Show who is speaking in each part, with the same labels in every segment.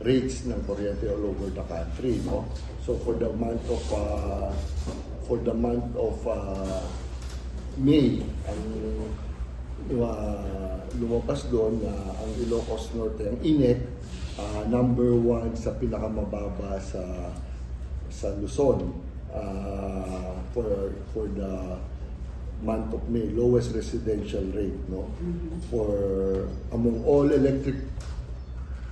Speaker 1: rates ng kuryente all over the country, no? So for the month of May, ang lumabas doon na ang Ilocos Norte, ang INEC, number 1 sa pinakamababa sa Luzon for the month of May, lowest residential rate, no? For among all electric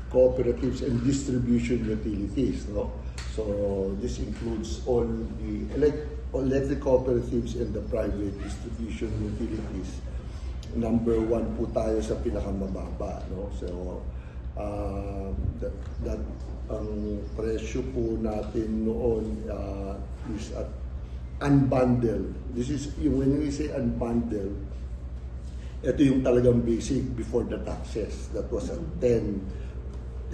Speaker 1: cooperatives and distribution utilities, no? So this includes all the electric cooperatives and the private distribution utilities. Number 1 po tayo sa pinakamababa, no? So that ang presyo po natin noon is at unbundled. This is when we say unbundled, ito yung talagang basic before the taxes. That was at 10.13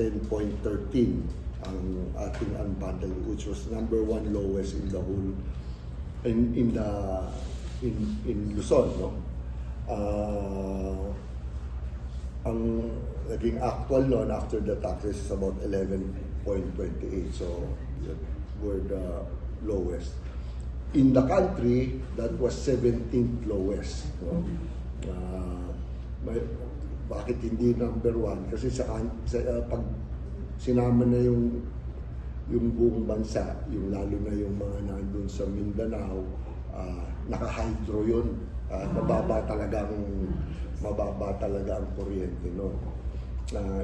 Speaker 1: ang ating unbundled, which was number 1 lowest in the whole in Luzon, no? Ang naging actual noon after the taxes is about 11.28, so we're the lowest in the country. That was 17th lowest, no? Bakit hindi number 1? Kasi pag sinama na yung buong bansa, yung lalo na yung mga nandun sa Mindanao, naka-hydro yun. Mababa talaga ang kuryente, no?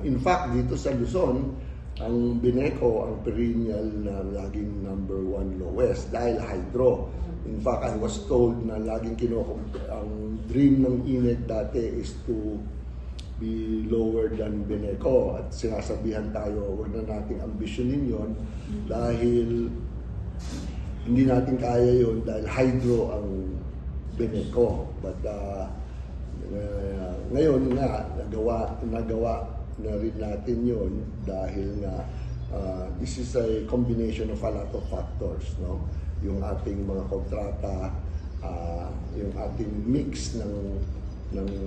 Speaker 1: In fact, dito sa Luzon, ang Bineco, ang perennial na laging number 1 lowest dahil hydro. In fact, I was told na laging ang dream ng INEC dati is to be lower than Bineco, at sinasabihan tayo, huwag na nating ambisyonin yon dahil hindi natin kaya yon dahil hydro ang Bineco. But ngayon nga nagawa na rin natin yon dahil nga this is a combination of a lot of factors, no? Yung ating mga kontrata, yung ating mix ng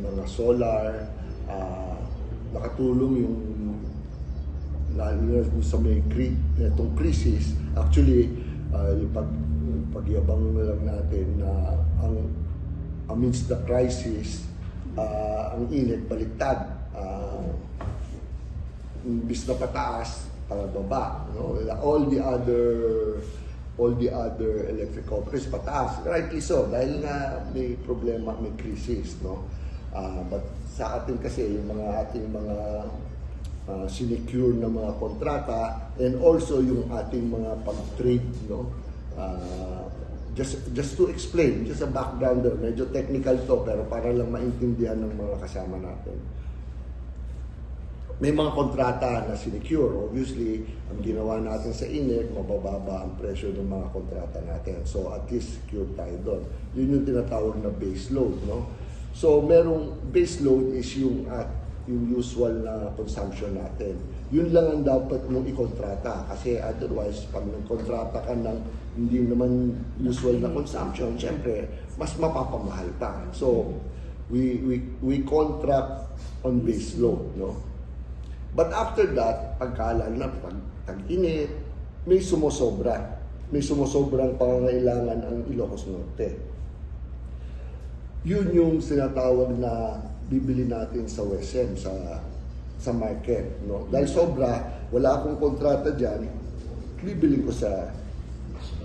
Speaker 1: mga solar, nakatulong yung lalo na sa may itong crisis. Actually, yung pagyabang lang natin na amidst the crisis, ang INEC baliktad, imbis na pataas, pababa, no? All the other electric cooperatives pataas, rightly so, dahil nga may problema, may crisis, no? But sa atin kasi yung ating mga sinecure na mga kontrata, and also yung ating mga pag-trade, no? Just to explain, just a backgrounder, medyo technical to, pero para lang maintindihan ng mga kasama natin. May mga kontrata na sinecure. Obviously, ang ginawa natin sa INEC, mabababa ang presyo ng mga kontrata natin. So at least secure tayo doon. Yun yung tinatawag na base load, no? So merong base load is yung usual na consumption natin. Yun lang ang dapat mong ikontrata, kasi otherwise pag nagkontrata ka ng hindi naman usual na consumption, syempre mas mapapamahal pa. So we contract on base load, no? But after that, pagkalala na pag tag-init, may sumusobra. May sumusobrang pangangailangan ang Ilocos Norte. Yun yung sinatawag na bibili natin sa WESM, sa market, no? Dahil sobra, wala akong kontrata dyan, bibili ko sa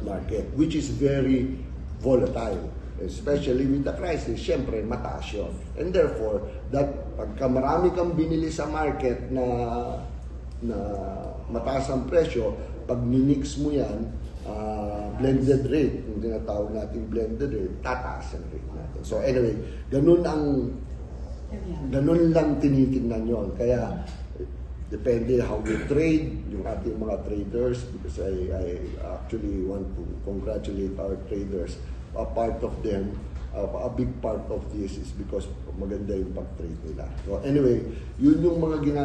Speaker 1: market, which is very volatile. Especially with the crisis, syempre mataas yun. And therefore, pagka marami kang binili sa market na mataas ang presyo, pag minix mo yan, blended rate, yung tinatawag natin blended rate, tataas ang rate natin. So anyway, ganun lang tinitingnan yon. Kaya depende how you trade, yung ating mga traders, because I actually want to congratulate our traders. A part of them, a big part of this is because maganda yung pag-trade nila. So anyway, yun yung mga ginagawa.